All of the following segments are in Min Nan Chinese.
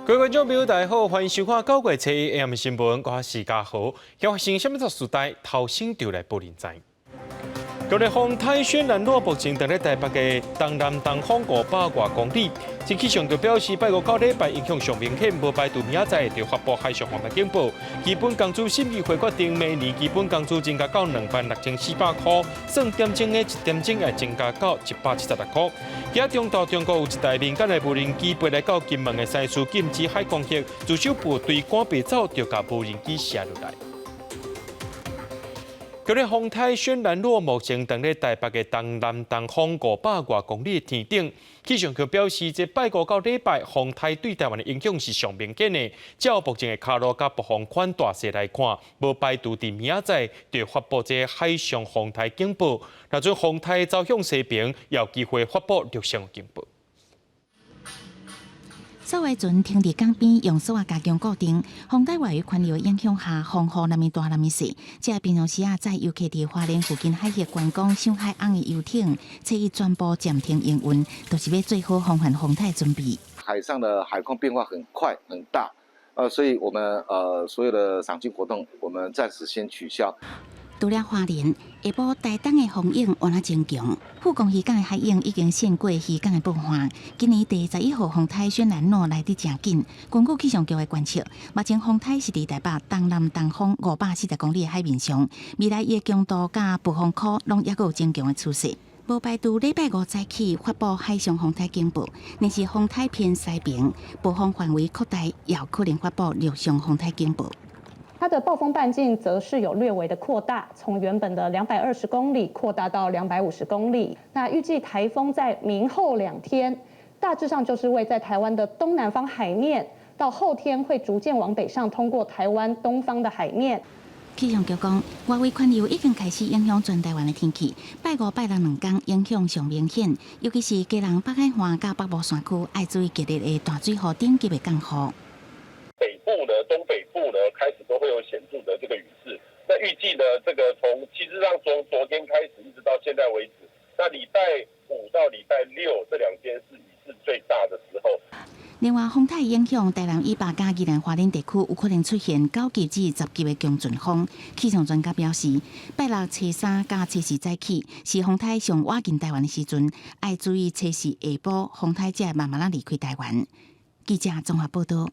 各位觀眾朋友，大家好，歡迎收看9月初一 AM 新聞，我是嘉豪。發生啥物事代，頭先就來報您知。強烈風颱雪蘭莪目前佇咧台北的東南東方500外公里。這氣象局表示，拜五到禮拜影響上明顯，無排除明仔載會發布海上風台警報。基本工資審議會決定，明年基本工資增加到26,400箍，算點鐘的一點鐘會增加到176箍。今中晝中國有一台民間的無人機飛來到金門的西嶼禁止海空域，自守部隊趕袂走，就共無人機卸落來。強烈風颱雪蘭莪目前佇咧台北的東南東方500外公里的天頂。氣象局表示，這拜五到禮拜風颱對台灣的影響是上明顯的。照目前的卡路佮暴風圈大細來看，無排除佇明仔載就發布這海上風台警報。若準風台走向西邊，有機會發布陸上警報。作業船停佇港邊，用索仔加強固定。風台外圍環流影響下，風雨若物大若物細。這平常時啊，載遊客佇花蓮附近海域觀光賞海翁的遊艇，初一全部暫停營運，就是欲做好防範風台準備。海上的海況變化很快很大，所以我們所有的賞鯨活動，我們暫時先取消。除了花蓮，下晡台東的風湧猶若真強。富岡漁港的海湧已經勝過漁港的報岸。今年第11號風台雪蘭莪來得誠緊。根據氣象局的觀測，目前風台是佇台北東南東方540公里的海面上，未來伊的強度佮暴風圈攏猶閣有增強的趨勢。無排除禮拜五早起發布海上風台警報，若是風台偏西邊，暴風範圍擴大，也有可能發布陸上風台警報。它的暴風半徑則是有略微的擴大，從原本的220公里擴大到250公里。那預計颱風在明後兩天，大致上就是位在台灣的東南方海面，到後天會逐漸往北上通過台灣東方的海面。氣象局講，外圍環流已經開始影響全台灣的天氣。拜五、拜六兩天影響上明顯，尤其是基隆北海岸佮北部山區，愛注意隔日的大水雨等級的降雨。北部呢、東北部呢，開始都會有顯著的這個雨勢。那預計呢，這個從其實上從昨天開始一直到現在為止，那禮拜五到禮拜六這兩天是雨勢最大的時候。另外，風台影響台南以北佮宜蘭花蓮地區，有可能出現9級至10級的強陣風。氣象專家表示，拜六初三佮初四早起是風台上倚近台灣的時陣，愛注意初四下晡風台才會慢慢仔離開台灣。記者綜合報道。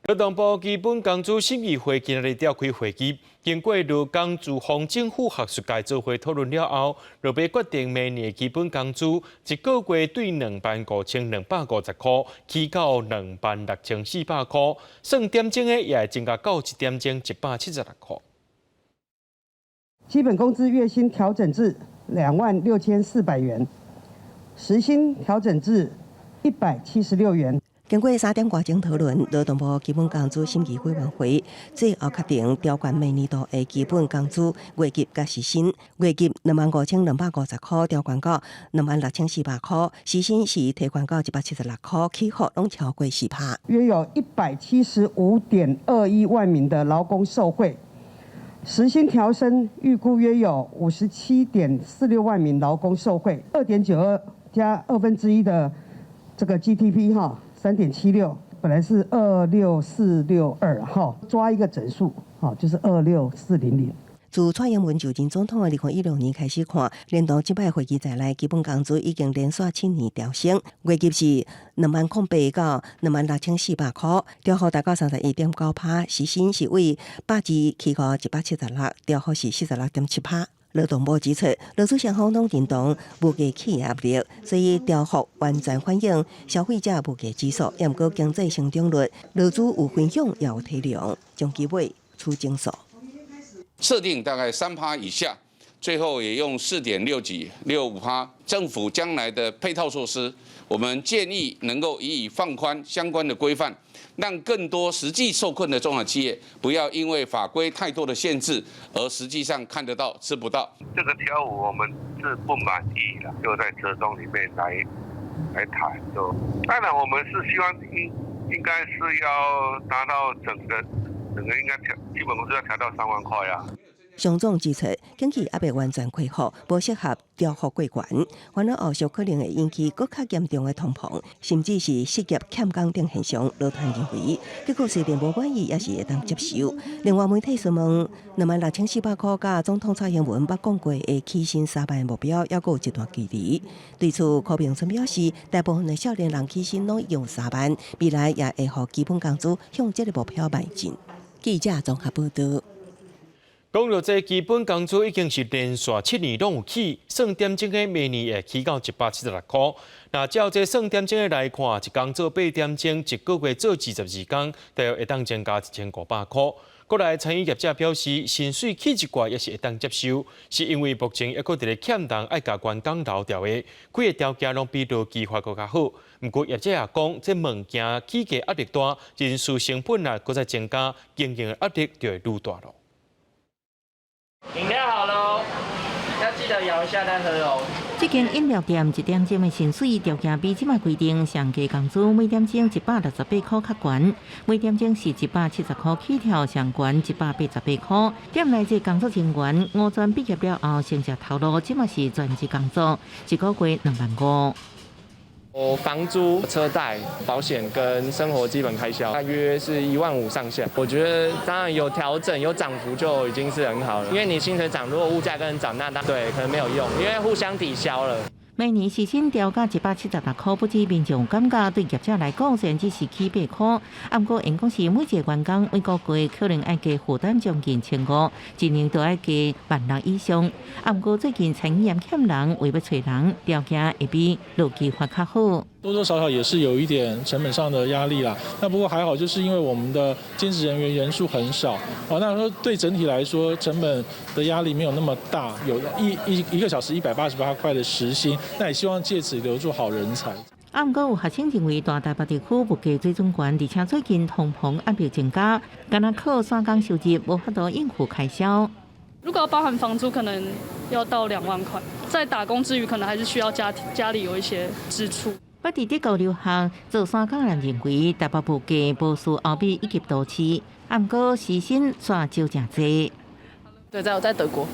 勞動部基本工資審議會今日召開會議，經過勞工、資方、政府、學術界做伙討論了後，落尾決定明年基本工資一個月對25,250箍起到26,400箍，算點鐘的也會增加到一點鐘176箍。基本工資月薪調整至26,400元，時薪調整至176元。經過三點外鐘討論，勞動部基本工資審議委員會最後確定調懸明年度的基本工資月入佮時薪，月入25,250箍，調懸到26,400箍，時薪是提懸到176箍，起幅攏超過4趴。約有175.21萬名的勞工受惠，時薪調升預估約有57.46萬名勞工受惠，2.92加1/2的這個 GDP 哈。3.76，本來是26462哈，抓一個整數，哈，就是26400。自蔡英文就任總統的2016年開始看，連同這擺會議在內，基本工資已經連續7年調升，月入是20,080到26,400箍，調幅達到31.9趴，時薪是為百二起到176，調幅是46.7趴。勞動部指出，勞資雙方攏認同物價起壓力，所以調幅完全反映消費者物價指數，也毋過經濟成長率，勞資有分享也有體諒。張基偉出整數。設定大概3趴以下，最後也用4.6幾65趴。政府將來的配套措施，我們建議能夠予以放寬相關的規範，讓更多實際受困的中小企業不要因為法規太多的限制，而實際上看得到吃不到。這個調幅我們是不滿意了，就在折中裡面來談。就當然我們是希望應該是要達到整個應該調基本工資要調到3萬塊啊。商總指出，經濟猶未完全恢復，無適合調幅過懸，反而後續可能會引起閣較嚴重的通膨，甚至是失業欠工等現象。勞團認為，結果雖然無滿意，也是會當接受。另外，媒體詢問26,400箍，佮總統蔡英文捌講過的起薪3萬目標，猶閣有一段距離。對此，柯明春表示，大部分的少年人起薪攏用3萬，未來也會予基本工資向這个目標邁進。記者綜合報道。講著這基本工資已經是連續7年攏有起，算點鐘的每年會起到176箍。若照這算點鐘的來看，一工做8點鐘，一個月做22工，大約會當增加1500箍。過來餐飲業者表示，薪水起一寡也是會當接受，是因為目前猶閣佇咧欠人愛共員工留牢的，幾个條件攏比勞基法閣較好。毋過業者也講，這物件起價壓力大，人事成本啊閣再增加，經營的壓力就會愈大囉。飲料好囉，要記得搖一下再喝哦。這間飲料店一點鐘的薪水條件比這擺規定上低工資每點鐘168箍較懸，每點鐘是170箍起跳，上懸188箍。店內這工作人員五專畢業了後，先食頭路，這擺是全職工作，一個月2萬5。我房租、車貸、保險跟生活基本開銷，大約是1萬5上下。我覺得當然有調整、有漲幅就已經是很好了，因為你薪水漲，如果物價跟著漲，那當對可能沒有用，因為互相抵消了。每年時薪調價176箍，不止民眾感覺對業者來講，雖然只是起8箍，毋過員工是每一个員工每個月可能愛加負擔將近1500，一年都愛加1萬6以上。毋過最近餐飲業欠人，為欲揣人，條件會比勞基法較好。多多少少也是有一點成本上的壓力啦。那不過還好，就是因為我們的兼職人員人數很少，哦，那說對整體來說成本的壓力沒有那麼大。有一個小時188塊的時薪，那也希望借此留住好人才。啊，毋過有學生認為大台北地區物價水準懸，而且最近通膨壓力增加，干焦靠散工收入無法度應付開銷。如果要包含房租，可能要到2萬塊。在打工之餘，可能還是需要家裡有一些支出。不佇德國留學做散工人認為，台北物價無輸歐美以及都市，毋過時薪卻少誠濟。對，在德國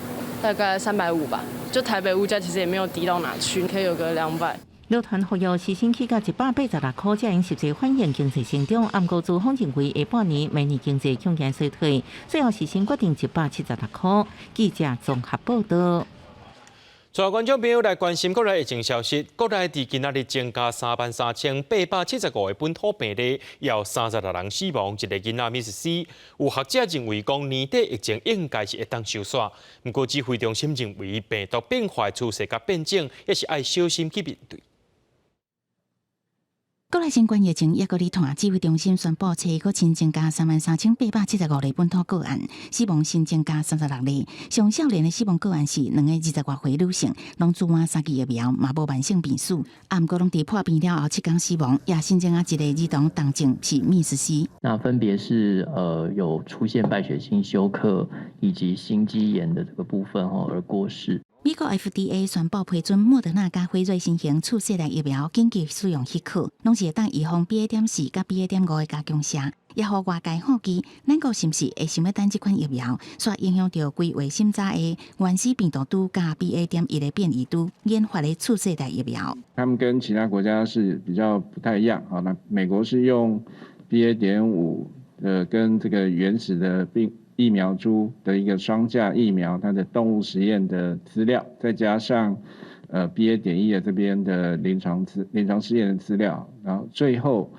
大概350吧，就台北物價其實也沒有低到哪去，可以有個200。勞團呼籲時薪起到186箍，才能實際反映經濟成長。毋過資方認為下半年、明年經濟恐驚衰退，最後時薪決定176箍。記者綜合報道。帶觀眾朋友來關心國內疫情消息，國內佇今仔日增加33,875個本土病例，有36人死亡，一个囡仔瀕死。有學者認為講年底疫情應該是會當收煞，毋過指揮中心認為病毒變化趨勢佮變種，也是愛小心去面對。國內新冠疫情猶閣咧拖，指揮中心宣布，初一閣新增加33,875例本土個案，死亡新增加36例。上少年的死亡個案是兩个20外歲女性，攏注滿三劑疫苗，嘛無慢性病史。啊，毋過攏佇破病了後7工死亡，也新增加一个兒童重症是瀕死。那分別是有出現敗血性休克以及心肌炎的這個部分而過世。美國 FDA 宣布批准莫德納佮輝瑞新型次世代疫苗緊急使用許可，攏是會當預防 BA. 點4佮 BA.5的加強劑，也予外界好奇，咱國是毋是會想欲等這款疫苗，煞影響著規劃審查的原始病毒株佮 BA.1的變異株研發的次世代疫苗。他們跟其他國家是比較不太一樣啊，那美國是用 BA.5跟這個原始的病疫苗株的一個雙價疫苗，它的動物實驗的資料，再加上BA.1的這邊的臨床試驗的資料，然後最後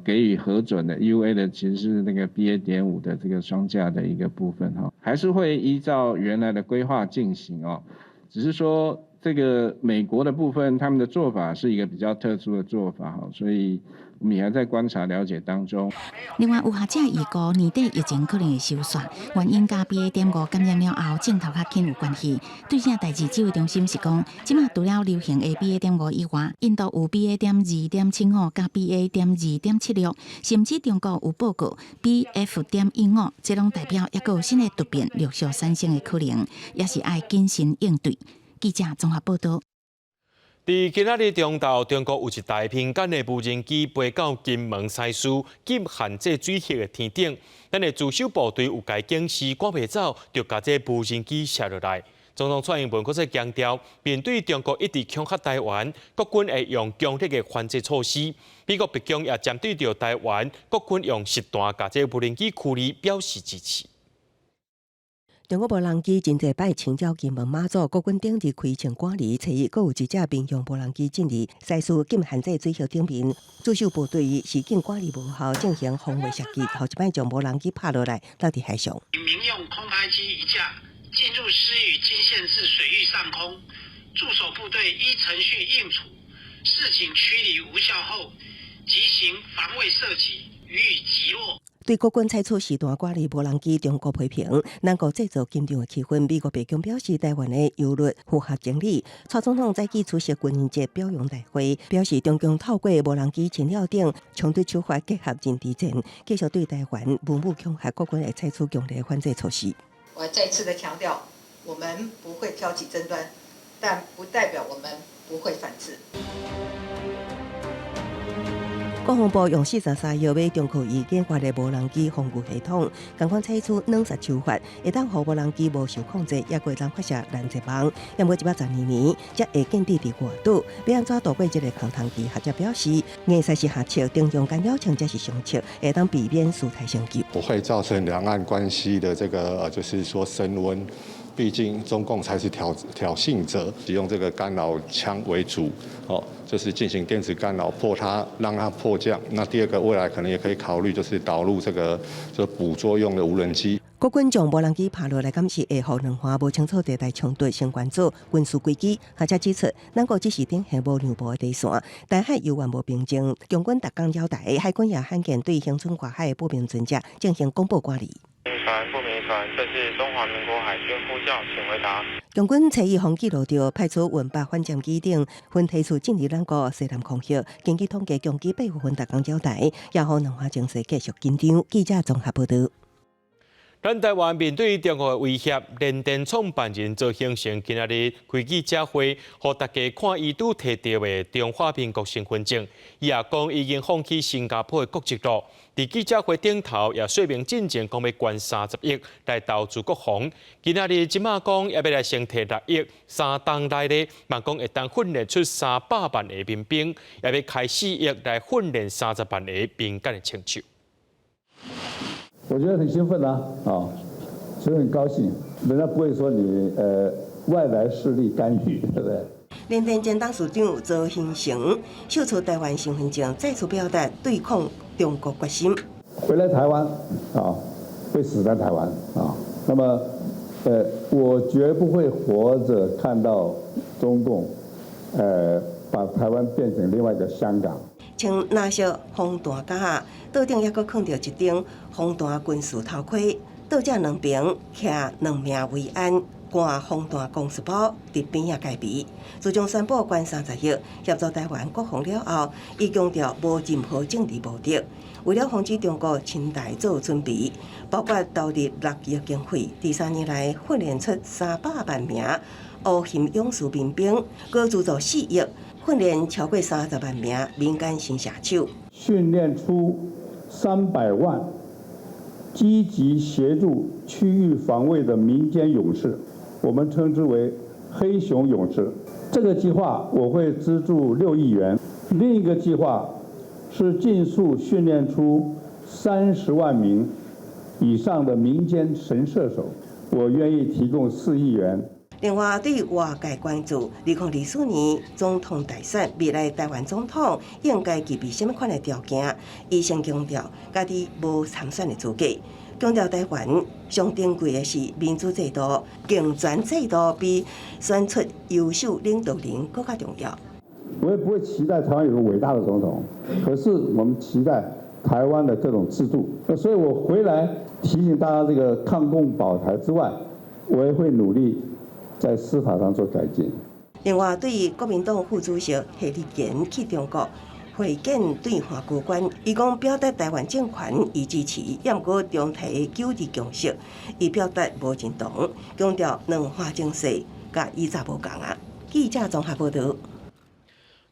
給予核准的 EUA 的其實是那個 BA.5的這個雙價的一個部分哈，還是會依照原來的規劃進行哦，只是說這個美國的部分，他們的做法是一個比較特殊的做法哈，所以我們也還在觀察了解當中。另外，有學者預估年底疫情可能會收煞，原因佮 BA.5感染了後，症頭較輕有關係。對這代誌指揮中心是講，這馬除了流行的 BA.5以外，印度有 BA.2.75佮 BA.2.76，甚至中國有報告 BF.15，這攏代表猶閣有新的突變陸續產生的可能，也是愛謹慎應對。記者綜合報道。佇今仔日中晝，中國有一台民間的無人機飛到金門西嶼禁限制水域的天頂，咱的駐守部隊有共警示趕袂走，就共這無人機射落來。總統蔡英文閣再強調，面對中國一直恐嚇台灣，國軍會用強力的反制措施。美國白宮也針對著台灣，國軍用實彈共這無人機驅離表示支持。中國無人機真濟擺侵擾金門馬祖，國軍頂日開槍趕離，初一閣有一隻民用無人機進入西嶼禁限制水域頂面，駐守部隊示警趕離無效，進行防衛射擊，予一擺將無人機拍落來，落佇海上。民用空拍機一架進入獅嶼禁限制水域上空，駐守部隊依程序應處，示警驅離無效後，即行防衛射擊，予以擊落。對國軍採取實彈趕離無人機，中國批評，兩國製造緊張的氣氛。美國白宮表示，台灣的憂慮符合情理。蔡總統早起出席軍人節表揚大會，表示中共透過無人機侵擾等衝突手法結合認知戰，繼續對台灣文武恐嚇，國軍會採取強烈反制措施。我再次的強調，我們不會挑起爭端，但不代表我們不會反制。國防部用43億買中國研發的無人機防禦系統，仝款採取軟殺手法，會當予無人機無受控制，抑閣會當發射攔截網。毋過112年才會建置佇外島，欲按怎渡過這个空窗期？學者表示，硬塞是下策，中用干擾槍才是上策，會當避免事態升級。不會造成兩岸關係的這個，就是說升溫。畢竟中共才是挑釁者，使用這個干擾槍為主，哦，就是進行電子干擾破它，讓它迫降。那第二個未來可能也可以考慮，就是導入這個就捕捉用的無人機。國軍將無人機拍落來，敢是會予兩岸無清楚地帶衝突升懸做軍事危機。學者指出，兩國只是頂下無讓步的底線，台海猶原無平靜。共軍逐工擾台，海軍也罕見對恆春外海的步兵船隻進行廣播管理。船不明船，這是中華民國海軍呼叫，請回答。共軍初一予記錄著派出運八反潛機等，分梯次進入咱國西南空域。根據統計，共機八月份逐工擾台，也予兩岸情勢繼續緊張。記者綜合報道。咱台灣面對中國的威脅，聯電創辦人曹興誠今仔日開記者會，予大家看伊拄提著的中華民國身份證。伊也講已經放棄新加坡的國籍囉。佇記者會頂頭也說明進前講欲捐30億來投資國防。今仔日這馬講欲來先提6億，3冬內咧，嘛講會當訓練出300萬个民兵，也欲開4億來訓練30萬个民間的槍手。我覺得很興奮啊，啊，所以很高興，人家不會說你外來勢力干預，對不對？聯電前董事長曹興誠秀出台灣身份證，再次表達對抗中國決心。回來台灣啊，會死在台灣啊。那麼，我絕不會活着看到中共，把台灣變成另外一個香港。穿藍色防彈甲，桌頂猶閣囥著一頂防彈軍事頭盔，桌脊兩爿徛兩名維安，掛防彈公事包佇邊仔戒備。自從宣布捐30億協助台灣國防了後，伊強調無任何政治目的。為了防止中國侵台做準備，包括投入6億經費，佇3年內訓練出300萬名烏熊勇士民兵，閣資助4億訓練超過30萬名民間神射手，訓練出300萬積極協助區域防衛的民間勇士，我們稱之為黑熊勇士。這個計劃我會資助6億元。另一個計劃是盡速訓練出30萬名以上的民間神射手，我願意提供4億元。另外，對外界關注，2024年總統大選，未來台灣總統應該具備啥物款的條件？伊先強調，家己無參選的資格，強調台灣上珍貴的是民主制度、競選制度比選出優秀領導人閣較重要。我也不會期待台灣有個偉大的總統，可是我們期待台灣的各種制度。那所以我回來提醒大家，這個抗共保台之外，我也會努力在司法上做改進。另外，對於國民黨副主席謝立賢去中國會見對岸高官，伊講表達台灣政權伊支持，毋過中提九二共識，伊表達無認同，強調兩岸情勢佮以前無仝啊。記者綜合報道。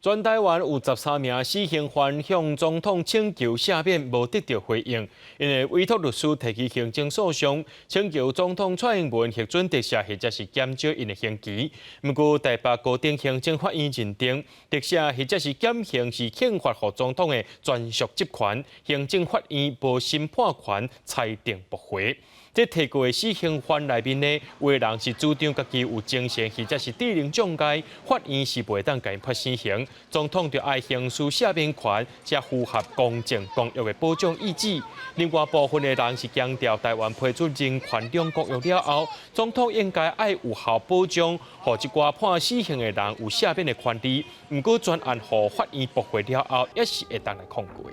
全台灣有13名死刑犯向總統請求赦免，無得著回應。𪜶的委託律師提起行政訴訟，請求總統蔡英文核准特赦或者是減少𪜶的刑期。毋過台北高等行政法院認定，特赦或者是減刑是憲法予總統的專屬職權，行政法院無審判權裁定駁回。這提告的死刑犯內面呢，有的人是主張家己有精神或者是智能障礙，法院是袂當共𪜶判死刑。總統著愛行使赦免權，才符合公正公約的保障意旨。另外部分的人是強調，台灣批准人權兩公約了後，總統應該愛有效保障，予這寡判死刑的人有赦免的權利。毋過專案予法院駁回了後，也是會當來抗告。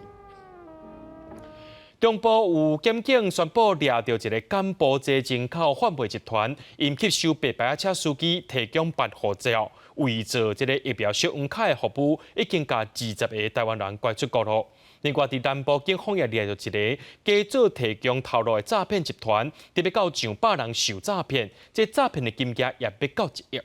中部有檢警宣布掠著一个柬埔寨人口販賣集團，𪜶吸收白牌車司機提供辦護照，偽造這个疫苗小黃卡的服務，已經共20個台灣人拐出國囉。另外，佇南部警方也掠著一个假做提供頭路的詐騙集團，特別到上百人受詐騙，這詐騙的金額也欲到1億。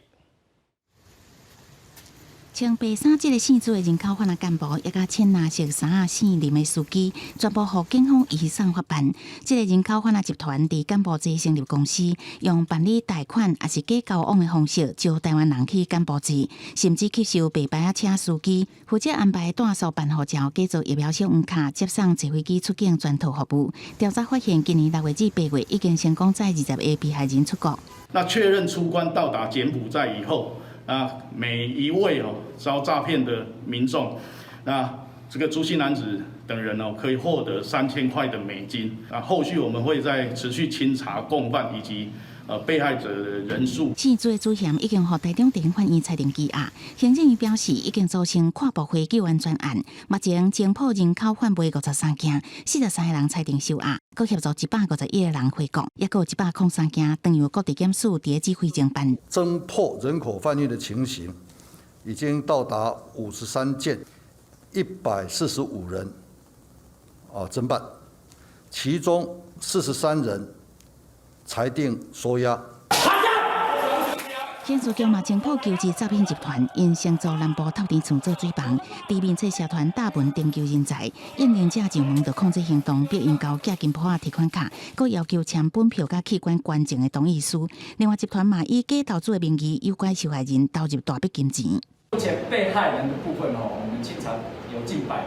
穿白衫這个姓朱的人口販仔幹部，抑佮淺藍色衫仔姓林的司機，全部予警方移送法辦。這个人口販仔集團佇柬埔寨成立公司，用辦理貸款抑是假交往的方式，招台灣人去柬埔寨，甚至吸收白牌仔車司機，負責安排帶數辦護照、假造疫苗小黃卡、接送坐飛機出境全套服務。調查發現，今年6月至8月已經成功載20個被害人出國。那確認出關到達柬埔寨以後，啊，每一位哦遭詐騙的民眾，那這個朱姓男子等人哦，可以獲得3000塊的美金。啊，後續我們會再持續清查共犯以及被害者的人數。姓朱的主嫌已經予台中地方法院裁定羈押。行政院表示，已經組成跨部會救援專案，目前偵破人口販賣53件，43個人裁定收押，閣協助151個人回國，抑閣有103件，當由國地檢署佇咧指揮偵辦。偵破人口販運的情形已經到達53件，145人啊偵辦，其中43人裁定收押。刑事局嘛偵破求職詐騙集團，𪜶先做南部透天厝做水房，佇面冊社團大文徵求人才，應徵者上門就控制行動，逼𪜶交寄金簿仔提款卡，閣要求簽本票佮器官捐贈的同意書。另外，集團嘛以假投資的名義誘拐受害人投入大筆金錢。目前被害人的部分哦，我們清查有近百人，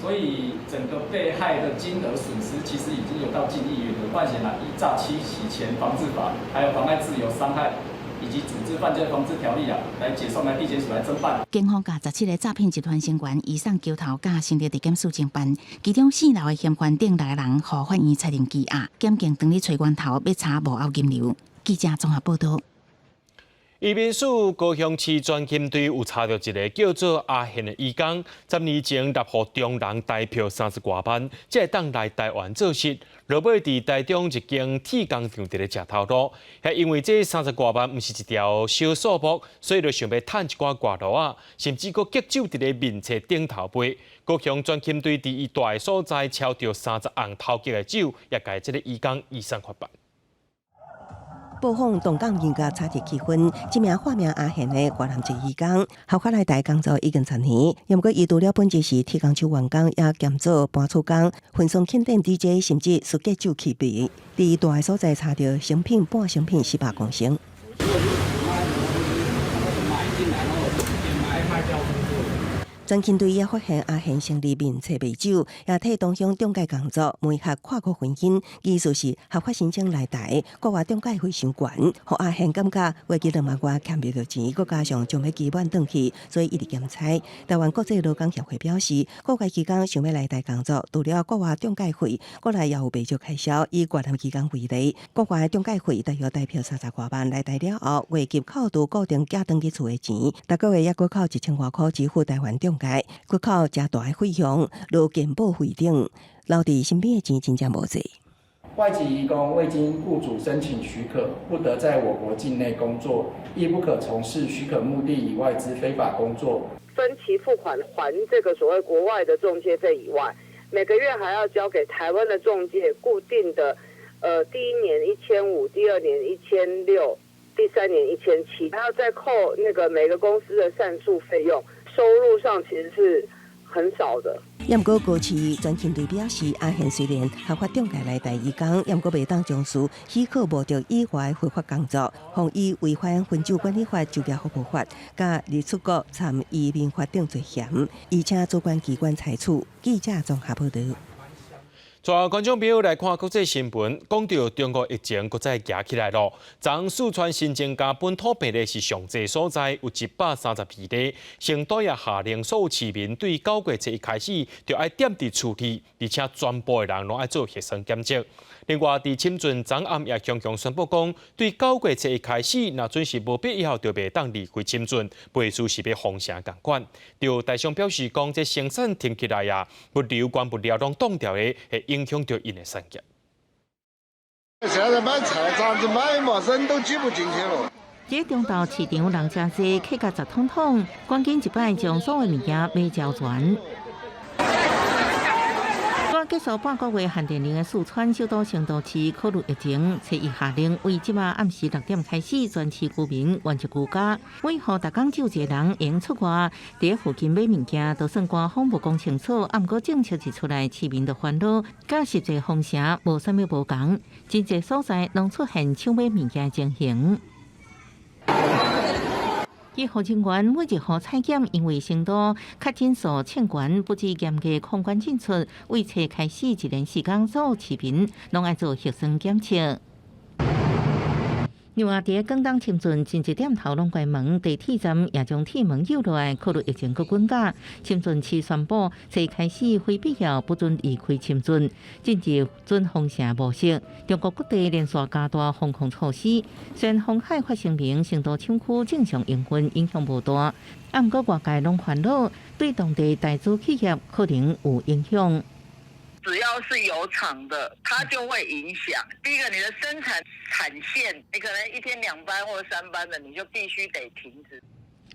所以整個被害的金額損失其實已經有到近億元的。犯嫌啦，依詐欺洗錢防治法，還有妨礙自由傷害以及組織犯罪防治條例啊，來解送來地檢署來偵辦。警方共17個詐騙集團成員移送橋頭佮新竹地檢署偵辦，其中四樓的嫌犯等六個人予法院裁定羈押，檢警當日揣源頭欲查幕後金流。記者綜合報道。移民署高雄市專勤隊有查著一个叫做阿賢的移工，10年前入予中人台票30外萬，才會當來台灣做事。落尾佇台中一間鐵工廠佇咧食頭路，彼因為這三十外萬毋是一條小數目，所以就想欲趁一寡外路仔，甚至閣激酒佇咧面冊頂頭賣。高雄專勤隊佇伊蹛的所在抄著30甕偷劫的酒，也共這个移工移送法辦。報訪東港音樂炒熱氣氛，這名化名阿賢的越南籍移工，合法來台工作已經10年。毋過，伊除了本職是鐵工廠員工，也兼做搬厝工、婚喪慶典 DJ，甚至私家酒氣味。佇蹛的所在查著成品半成品400公升。專勤隊也發現阿賢成立面冊賣酒，也替同鄉中介工作，媒合跨國婚姻，技術是合法申請來台，國外中介費傷懸，予阿賢感覺月入2萬外欠袂著錢，閣加上將欲期滿轉去，所以一直兼差。台灣國際勞工協會表示，國外移工想欲來台工作，除了國外中介費，國內也有袂少開銷。以越南移工為例，國外中介費大約台票30外萬來台了後，月入扣除固定寄轉去厝的錢，逐個月猶閣扣1000外箍支付台灣中介，閣扣誠大的費用，如健保費等，留佇身邊的錢真正無濟。外籍移工未經僱主申請許可，不得在我國境內工作，亦不可從事許可目的以外之非法工作。分期付款還這個所謂國外的中介費以外，每個月還要交給台灣的中介固定的，第一年1500，第二年1600，第三年1700，還要再扣那個每個公司的膳宿費用。收入上其實是很少的。毋過高市專勤隊表示，阿賢雖然合法中介來台移工，毋過袂當從事許可目的以外非法工作，予以違反分酒管理法、就業服務法、佮入出國參移民法等罪嫌，而請主管機關裁處。記者綜合報導。帶觀眾朋友來看國際新聞，講到中國疫情閣再夯起來囉。昨四川新增加本土病例是上濟所在，有132例。成都也下令所有市民對9月初一開始就愛踮佇厝裡，而且全部的人攏愛做核酸檢測。另外，佇深圳昨暗也強強宣布講，對9月初一開始，若準是無必要就袂當離開深圳，袂輸是欲封城仝款。就台商表示講，這生產停起來啊，物流關物料攏凍掉的，會影響著𪜶的產業。現在買菜咋子買嘛？人都擠不進去了。這中晝市場人誠濟，客甲雜統統，趕緊一擺將所有物件買齊全。結束半個月限電令的四川首都成都市，考慮疫情，初一下令為這馬暗時6點開始，全市居民原則居家。為予逐工只有一個人會用出外，佇附近買物件，就算官方無講清楚，毋過政策一出來，市民就煩惱，佮實際封城無啥物無仝，真濟所在攏出現搶買物件情形。醫護人員每日予採檢，因為成都確診數衝懸，不止嚴格控管進出，為初開始一連四工，所有市民攏愛做核酸檢測。另外，佇廣東深圳，真濟店頭攏關門，地鐵站也將鐵門扭落來，考慮疫情閣滾加。深圳市宣布，初開始非必要不准離開深圳，進入準封城模式。中國各地連續加大封控措施，雖然鴻海發聲明，成都廠區正常營運影響無大，毋過外界攏煩惱，對當地台資企業可能有影響。只要是有廠的，它就會影響。第一個，你的生產產線，你可能一天兩班或三班的，你就必須得停止。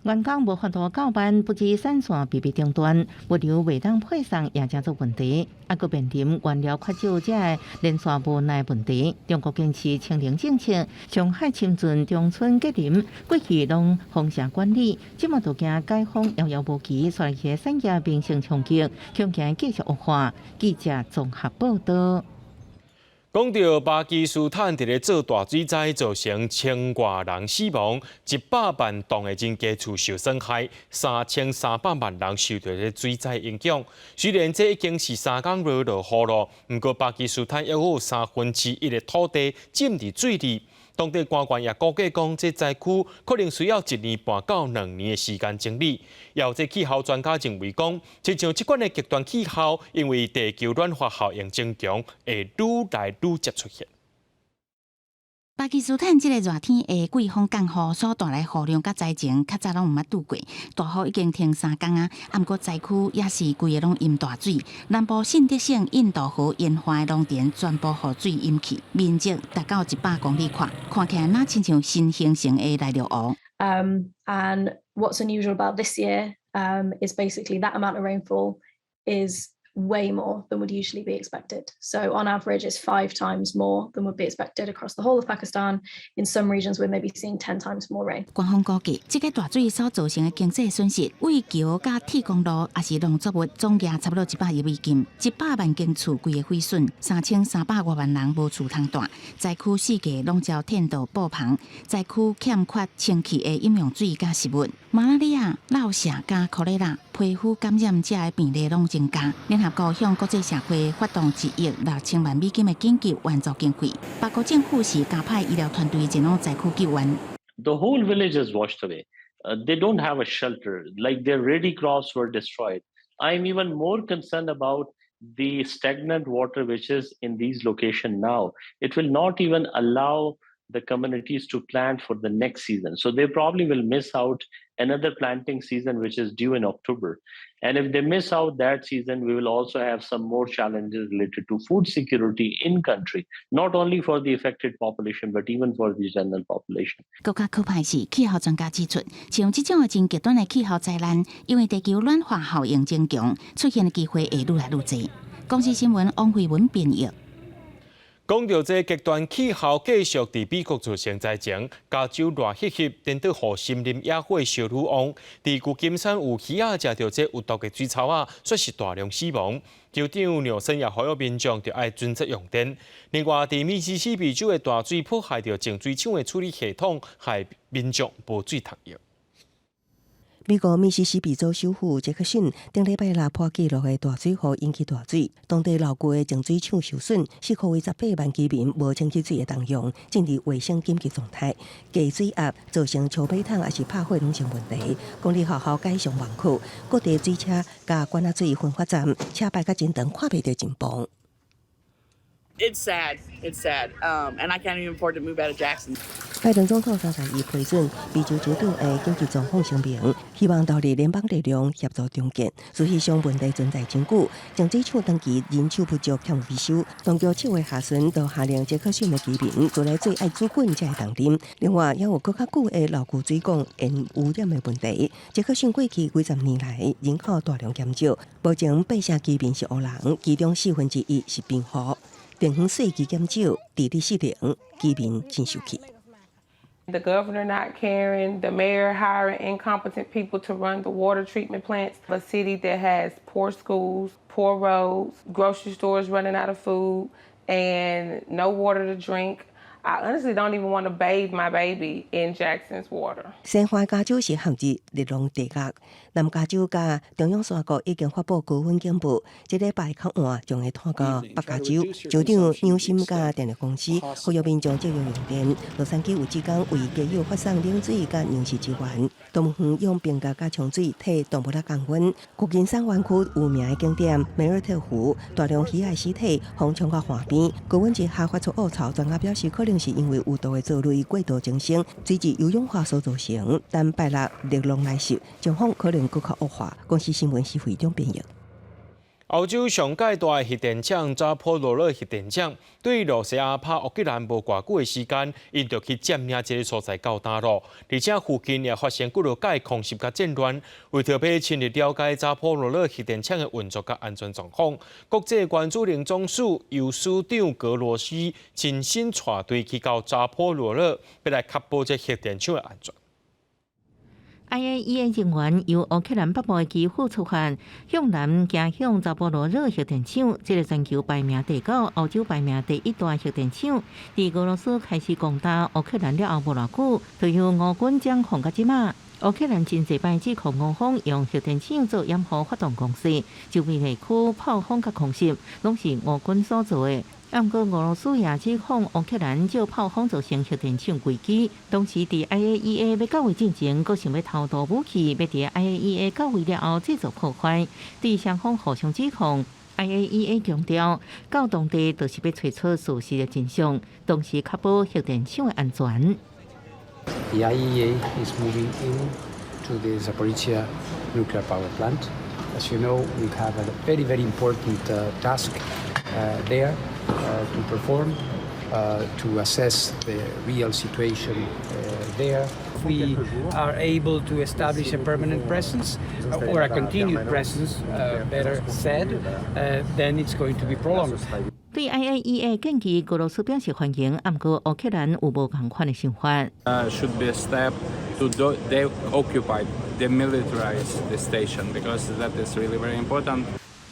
員工無法度到班，不止產線被迫中斷，物流袂當配送也成做問題。啊，閣面臨原料缺少這个連續無奈問題。中國堅持清零政策，上海、深圳、長春、吉林過去攏封城管理，這馬就驚解封遙遙無期，帶來產業民生衝擊，恐驚繼續惡化。記者綜合報導。講到巴基斯坦佇咧做大水災，造成千外人死亡，100萬棟的人家厝受損害，3300萬人受著這水災影響。雖然這已經是3工無落雨囉，毋過巴基斯坦猶有1/3的土地浸佇水裡。當地官員也估計講，這災區可能需要一年半到2年的時間整理。有這氣候專家認為講，親像這款的極端氣候，因為地球暖化效應增強，會愈來愈捷出現。巴基斯坦這个熱天的季風降雨所帶來雨量佮災情，較早攏毋捌拄過。大雨已經停3工啊，毋過災區也是規个攏淹大水。南部信德省印度河沿岸的農田全部予水淹去，面積達到100公里闊，看起來若親像新形成的內陸湖。 And what's unusual about this year is basically that amount of rainfall is way more than would usually be expected. So on average, it's five times more than would be expected across the whole of Pakistan. In some regions, we're maybe seeing 10 times more rain. 官方估計，這个大水所造成的經濟損失，對橋佮鐵公路，抑是農作物，總額差不多100億美金，100萬間厝規个毀損，3300外萬人無厝通蹛。災區四界攏遭天道布棚，災區欠缺清氣的飲用水佮食物。馬拉利亞、落屑佮科雷拉、皮膚感染這个病例攏增加。聯合國向國際社會發動1億6000萬美金的緊急援助經費。巴國政府是加派醫療團隊前往災區救援。 The whole village is washed away. They don't have a shelter. Like their ready crops were destroyed. I'm even more concerned about the stagnant water which is in these locations now. It will not even allow the communities to plant for the next season. So they probably will miss out another planting season, which is due in October. And if they miss out that season, we will also have some more challenges related to food security in country, not only for the affected population, but even for the general population. 閣較可怕是，氣候專家指出，像這種的真極端的氣候災難，因為地球暖化效應增強，出現的機會會愈來愈濟。公視新聞王慧文編譯。講著這極端氣候繼續佇美國造成災情，加州熱翕翕，顛倒予森林野火燒愈旺。佇舊金山有魚仔食著這有毒的水草仔，煞是大量死亡。州長紐森也呼籲民眾著愛尊節用電。另外，佇密西西比州的大水破壞著淨水廠的處理系統，害民眾無水通用。美國密西西比州首府傑克遜頂禮拜六破紀錄的大水雨引起大水，當地老舊的淨水廠受損，4塊18萬居民無清潔水會當用，進入衛生緊急狀態。低水壓造成抽馬桶抑是拍火攏成問題。公立學校改上網課，各地水車佮管仔水分發站車排甲真長，看袂著盡頭。 It's sad. It's sad. And I can't even afford to move out of Jackson. 拜登總統三十一批准美州州長的緊急狀況聲明，希望投入聯邦力量協助重建。事實上，問題存在真久，淨水廠長期人手不足，欠維修。當局七月下旬就下令傑克遜的居民自來水愛煮滾才會當啉。另外，也有閣較久的老舊水管鉛污染的問題。傑克遜過去幾十年來人口大量減少，目前八成居民是黑人，其中1/4是貧戶。地方稅基減少，治理失靈，居民真受氣。 The governor not caring, the mayor hiring incompetent people to run the water treatment plants. A city that has poor schools, poor roads, grocery stores running out of food, and no water to drink. I honestly don't even want to bathe my baby in Jackson's water. 西環加州是陷入熱浪地獄，南加州佮中央山谷已經發布高溫警報，這禮拜較晚將會拖到北加州。州長紐森佮電力公司呼籲民眾節約用電。洛杉磯有志工為街友發送冷水佮糧食支援，動物園用冰夾佮沖水替動物仔降溫。舊金山灣區有名的景點梅爾特湖，大量魚仔屍體風衝到岸邊，高溫之下發出惡臭，專家表示可能是因為有毒的藻類過度增生，水質優氧化所造成。但拜六熱浪來襲，狀況可能閣較惡化。公視新聞是會長編譯。歐洲上蓋大的核電廠扎波羅熱核電廠，對羅西亞拍烏克蘭無偌久的時間，𪜶就去佔領這个所在到今囉。而且附近也發生幾落擺空襲佮戰亂。為著欲深入了解扎波羅熱核電廠的運作佮安全狀況，國際原子能總署由署長格羅斯親身帶隊去到扎波羅熱，欲來確保這核電廠的安全。 IAEA 人員由烏克蘭北部的基輔出發，向南行向扎波羅熱核電廠，這个全球排名第九、歐洲排名第一大核電廠。佇俄羅斯開始攻打烏克蘭了後無偌久，就由俄軍掌控到這馬。烏克蘭真濟擺指控俄方用核電廠做掩護發動攻勢，周邊地區炮轟佮空襲，攏是俄軍所做的。毋過俄羅斯也指控烏克蘭藉炮轟造成核電廠危機。同時，佇 IAEA 欲到位進前，閣想欲偷渡武器，欲佇 IAEA 到位了後製造破壞，對雙方互相指控。IAEA 強調，到當地就是欲揣出事實的真相，同時確保核電廠的安全。 The IAEA is moving in to the Zaporizhia nuclear power plant. As you know, we have a very, very important task there to perform, to assess the real situation there. We are able to establish a permanent presence or a continued presence, better said, then it's going to be prolonged. 對 IAEA 建議，俄羅斯表示歡迎，毋過烏克蘭有無仝款的想法。 Should be a step to de-occupy, demilitarize the station because that is really very important.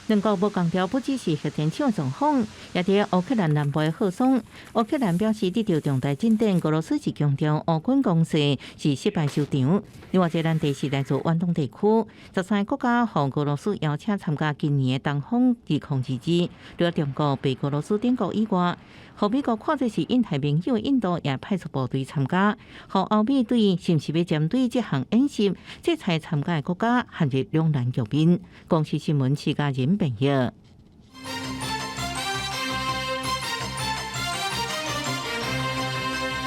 兩國無仝調，不只是核電廠狀況，也佇烏克蘭南部的赫松。烏克蘭表示得著重大進展，俄羅斯是強調烏軍攻勢是失敗收場。另外，這個難題是來自遠東地區，13個國家予俄羅斯邀請參加今年的東風2022，除了中國、白俄羅斯等國以外，予美國看做是印太盟友的印度也派出部隊參加。予歐美對是毋是欲針對這項演習制裁參加的國家陷入兩難局面。公視新聞徐家仁編譯。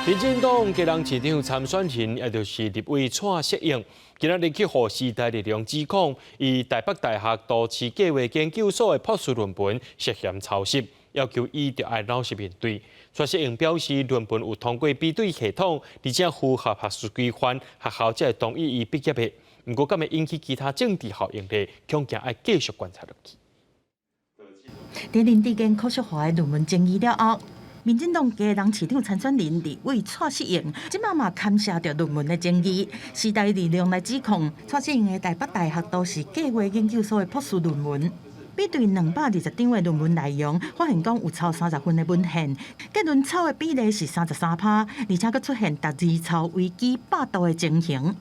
民進黨基隆市長參選人，也就是立委蔡適應，今仔日去予時代力量指控，伊台北大學都市計畫研究所的博士論文涉嫌抄襲，要求伊著愛老實面對。蔡適應表示，論文有通過比對系統，而且符合學術規範，學校才會同意伊畢業的。毋過，敢會引起其他政治效應咧，恐驚愛繼續觀察落去。佇林智堅柯淑華的論文爭議了後，民進黨基隆市長參選人立委蔡適應，這馬嘛牽涉著論文的爭議。時代力量來指控蔡適應的台北大學都市計畫研究所的博士論文，比對220張的論文內容，發現講有抄30份的文獻，結論抄的比例是33%，而且閣出現逐字抄維基百度的情形。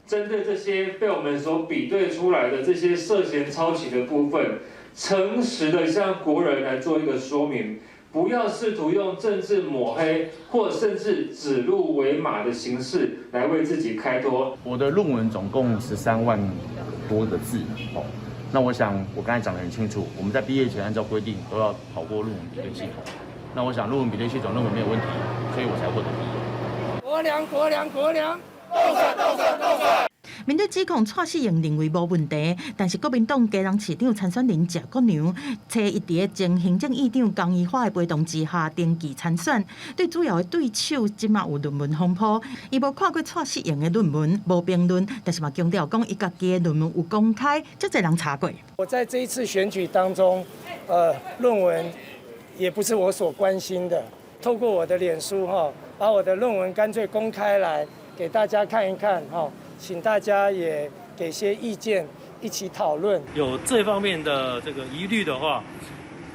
針對這些被我們所比對出來的這些涉嫌抄襲的部分，誠實的向國人來做一個說明，不要試圖用政治抹黑或甚至指鹿為馬的形式來為自己開脫。我的論文總共13萬多個字，哦，那我想我剛才講得很清楚，我們在畢業前按照規定都要跑過論文比對系統，那我想論文比對系統認為沒有問題，所以我才獲得畢業。國梁國梁國梁，鬥選鬥選鬥選。面對指控，蔡適應認為無問題，但是國民黨基隆市長參選人謝國樑，初一佇咧前行政院長江宜樺的陪同之下登記參選，對主要的對手這馬有論文風波，伊無看過蔡適應的論文，無評論，但是嘛強調講伊家己的論文有公開，足濟人查過。我在這一次選舉當中，論文也不是我所關心的，透過我的臉書哈，把我的論文乾脆公開來給大家看一看哈。請大家也給些意見，一起討論。有這方面的這個疑慮的話，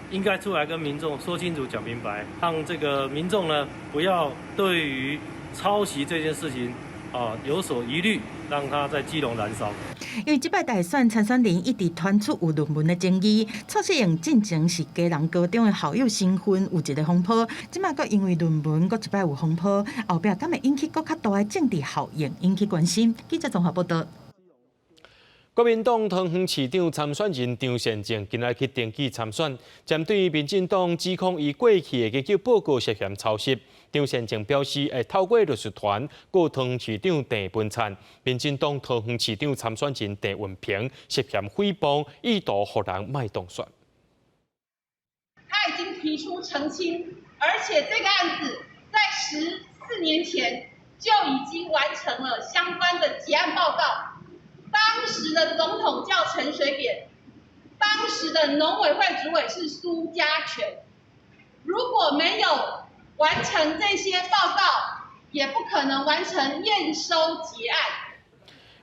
應該出來跟民眾說清楚、講明白，讓這個民眾呢不要對於抄襲這件事情啊有所疑慮，讓他在基隆燃燒。因為這擺大選參選人一直傳出有論文的爭議，蔡適應進前是基隆高中的校友身份有一個風波，這馬閣因為論文閣一擺有風波，後壁敢會引起閣較大的政治效應，引起關心。記者綜合報道。國民黨桃園市長參選人張善政今日去登記參選，針對民進黨指控伊過去的研究報告涉嫌抄襲，張善政表示會透過律師團告桃園市長鄭文燦。民進黨桃園市長參選人鄭運鵬涉嫌誹謗，意圖予人莫當選。他已經提出澄清，而且這個案子在14年前就已經完成了相關的結案報告。當時的總統叫陳水扁，當時的農委會主委是蘇嘉全。如果沒有完成這些報告，也不可能完成驗收結案。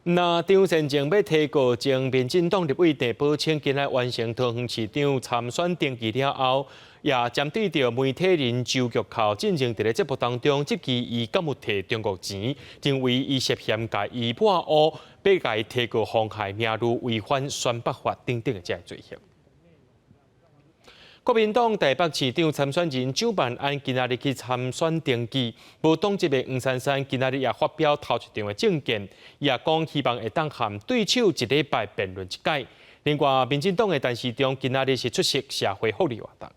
那張善政欲提告前民進黨立委鄭寶清，今日完成桃園市長參選登記了後，也針對著媒體人周玉蔻進前佇咧節目當中質疑伊敢有提中國錢，認為伊涉嫌共伊抹烏，欲共伊提告妨害名譽、違反選罷法等等的這个罪行。國民黨台北市長參選人蔣萬安今仔日去參選登記，無黨籍的黃珊珊今仔日也發表頭一場的政見，也講希望會當和對手一禮拜辯論一擺。另外，民進黨的陳時中今仔日是出席社會福利活動。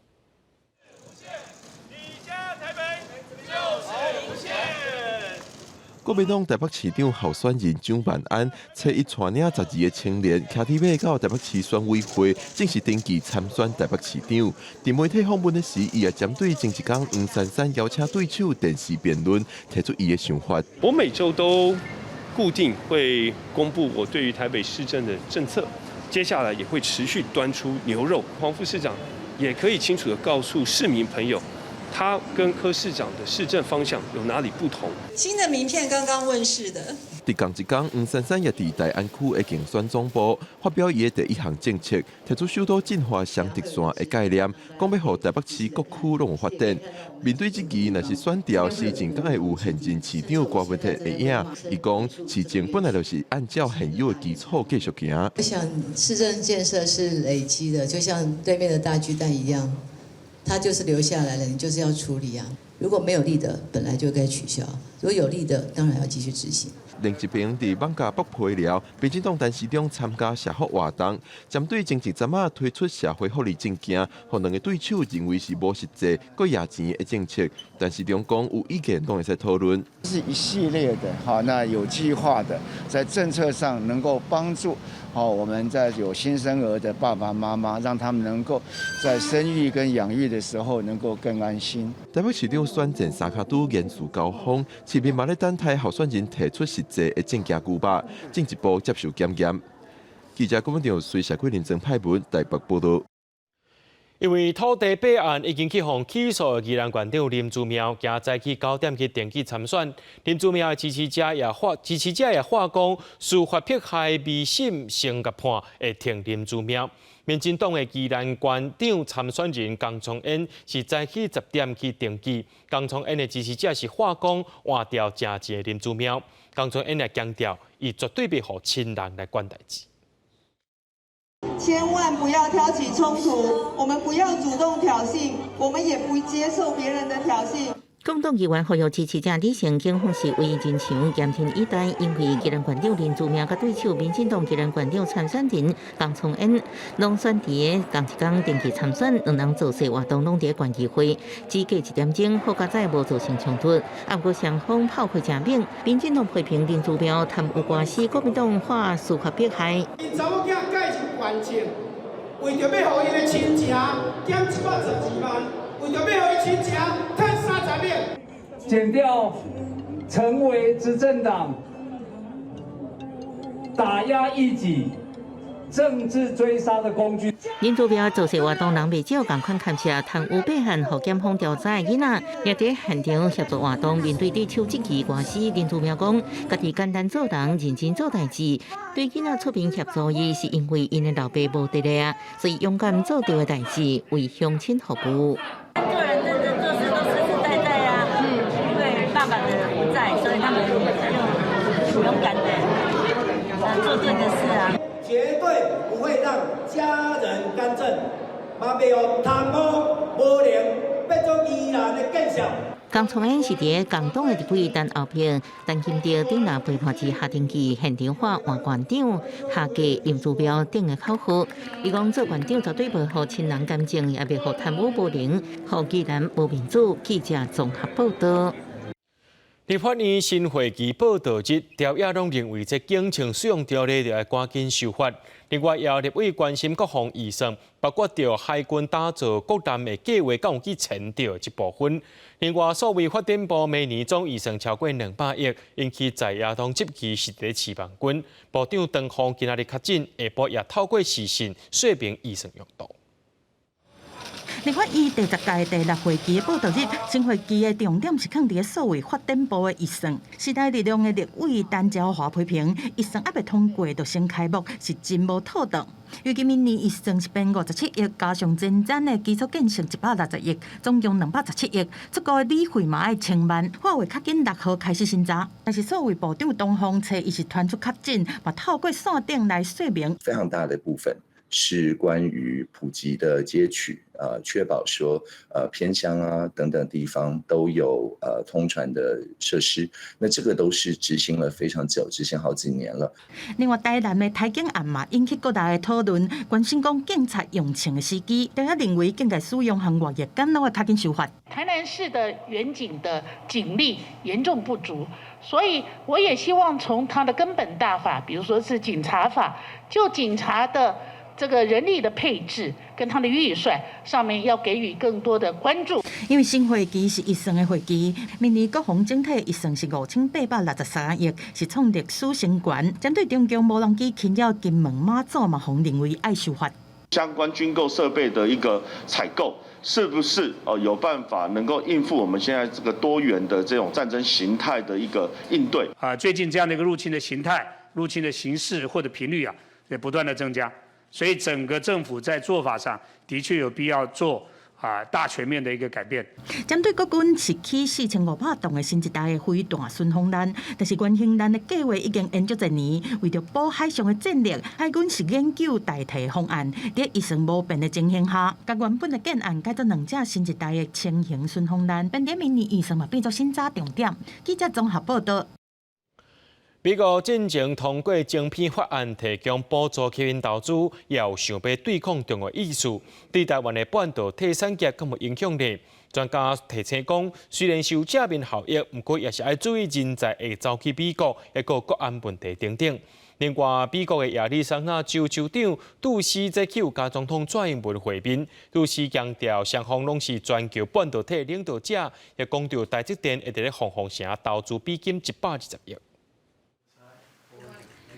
你家台北就是無限。國民黨台北市長候選人蔣萬安，初一帶領12个青年，騎鐵馬到台北市選委會正式登記參選台北市長。佇媒體訪問的時，伊也針對前一工黃珊珊邀請對手電視辯論，提出伊的想法。我每週都固定會公布我對於台北市政的政策，接下來也會持續端出牛肉。黃副市長也可以清楚地告訴市民朋友，他跟柯市長的市政方向有哪裡不同？新的名片剛剛問世的。佇仝一工，黃珊珊也佇大安區的競選總部發表伊的第一項政策，提出首都進化雙軸線的概念，講欲予台北市各區攏有發展。面對質疑，若是選著市政敢會有現任市長柯文哲的影，伊講市政本來就是按照現有的基礎繼續行。我想市政建設是累積的，就像對面的大巨蛋一樣。它就是留下來了，你就是要處理啊。如果沒有利的，本來就該取消；如果有利的，當然要繼續執行。另一邊，佇艋舺北皮寮，民進黨陳時中參加社福活動，針對前一陣仔推出社會福利政見，予兩个對手認為是無實際、閣挾錢的政策。陳時中講有意見攏會使討論。是一系列的，哈，那有計劃的，在政策上能夠幫助，好，我們在有新生兒的爸爸媽媽，讓他們能夠在生育跟養育的時候能夠更安心。台北市長選戰三跤拄言辭交鋒，市民嘛咧等待候選人提出實際的政見計畫，進一步接受檢驗。記者郭文長隨社區林鄭派文台北報道。因為土地弊案已經去予起訴的宜蘭縣長林姿妙，今早起9點去登記參選。林姿妙的支持者也喊支持者也喊講，司法迫害未審先共判，會挺林姿妙。民進黨的宜蘭縣長參選人江聰恩是早起10點去登記。江聰恩的支持者是喊講換掉誠濟林姿妙。江聰恩也強調，伊絕對袂予親人來管代誌。千萬不要挑起衝突，我們不要主動挑釁，我們也不接受別人的挑釁。共黨議員呼籲支持者理性，警方示威人牆嚴陣以待，因為宜蘭縣長林姿妙佮對手民進黨宜蘭縣長參選人江聰恩，攏選佇個仝一工登記參選，兩人造勢活動攏佇個縣議會，只隔1點鐘，好佳哉無造成衝突。啊，毋過雙方炮火誠猛，民進黨批評林姿妙貪污官司，國民黨喊司法迫害。𪜶查某囝蓋是縣政，為著欲予𪜶的親情減112萬，為著欲予𪜶親情趁30億。檢調成為執政黨打壓異己、政治追殺的工具。林姿妙造勢活動人袂少，仝款牽涉貪污弊案，予檢方調查的囡仔，也佇現場協助活動。面對對手質疑官司，林姿妙講：家己簡單做人，認真做代誌。對囡仔出面協助伊，是因為𪜶的老爸無佇咧啊，所以勇敢做對的代誌，為鄉親服務。做人認真做事都實實在在啊，因為爸爸的不在，所以他們就勇敢的做對的事啊。絕對不會讓家人干政，嘛袂予貪污無能變做宜蘭的建設。江聰恩是佇個共黨的立委陳後壁，陳金德頂禮陪伴之下登記現場喊換縣長，下架林姿妙等的口號。伊講做縣長絕對袂予親人干政，也袂予貪污無能，予宜蘭無民主。記者綜合報道。立法院新會期報到日，朝野攏認為這警情使用條例著愛趕緊修法。另外，也有立委關心國防預算，包括著海軍打造國艦的計劃，敢有去簽著這部分。另外，數位發展部明年總預算超過200億，引起在野黨質疑是佇飼網軍。部長唐鳳今仔日確診，下晡也透過視訊說明預算用途。立法院第10屆第六會期的報到日，新會期的重點是囥佇數位發展部的預算。時代力量的立委陳昭華批評，預算猶未通過就先開幕，是真無妥當。預計明年預算是編57億，加上前瞻的基礎建設160億，總共217億。出國的旅費嘛愛千萬，法會較緊6號開始審查。但是數位部長唐鳳初一是傳出確診，嘛透過線頂來說明。非常大的部分是關於普及的接取，確保說，偏鄉啊等等地方都有通傳的設施，那這個都是執行了非常久，執行好幾年了。另外，台南的台警案嘛引起國內的討論，關心講警察用槍的時機，大家認為警界使用和外役敢攏愛較緊修法。台南市的員警的警力嚴重不足，所以我也希望從它的根本大法，比如說是警察法，就警察的這個人力的配置跟他的預算上面要給予更多的關注。因為新會期是預算的會期，明年國防整體預算是5863億，是創歷史新高。針對中共無人機侵擾金門馬祖嘛，予認為愛修法。相關軍購設備的一個採購，是不是哦有辦法能夠應付我們現在這個多元的這種戰爭形態的一個應對？啊，最近這樣的一個入侵的形態、入侵的形式或者頻率啊，也不斷的增加。所以整個政府在做法上的確有必要做啊大全面的一個改變。針對國軍是起4500棟的新一代的飛彈巡防艦，但是原型艦的計劃已經延足濟年，為著保海上的戰力，海軍是研究代替方案。佇預算無變的情形下，共原本的建案改做兩隻新一代的輕型巡防艦，變成明年預算嘛變做審查重點。記者綜合報道。美國進前通過晶片法案，提供補助吸引投資，也有想欲對抗中國意思。對台灣的半導體產業敢有影響力？專家提醒講，雖然是有正面效益，毋過也是愛注意人才會走去美國，抑閣國安問題等等。另外，美國的亞利桑那州州長杜斯這去佮總統蔡英文會面，杜斯強調雙方攏是全球半導體領導者，也講著台積電會佇咧鳳凰城投資美金120億。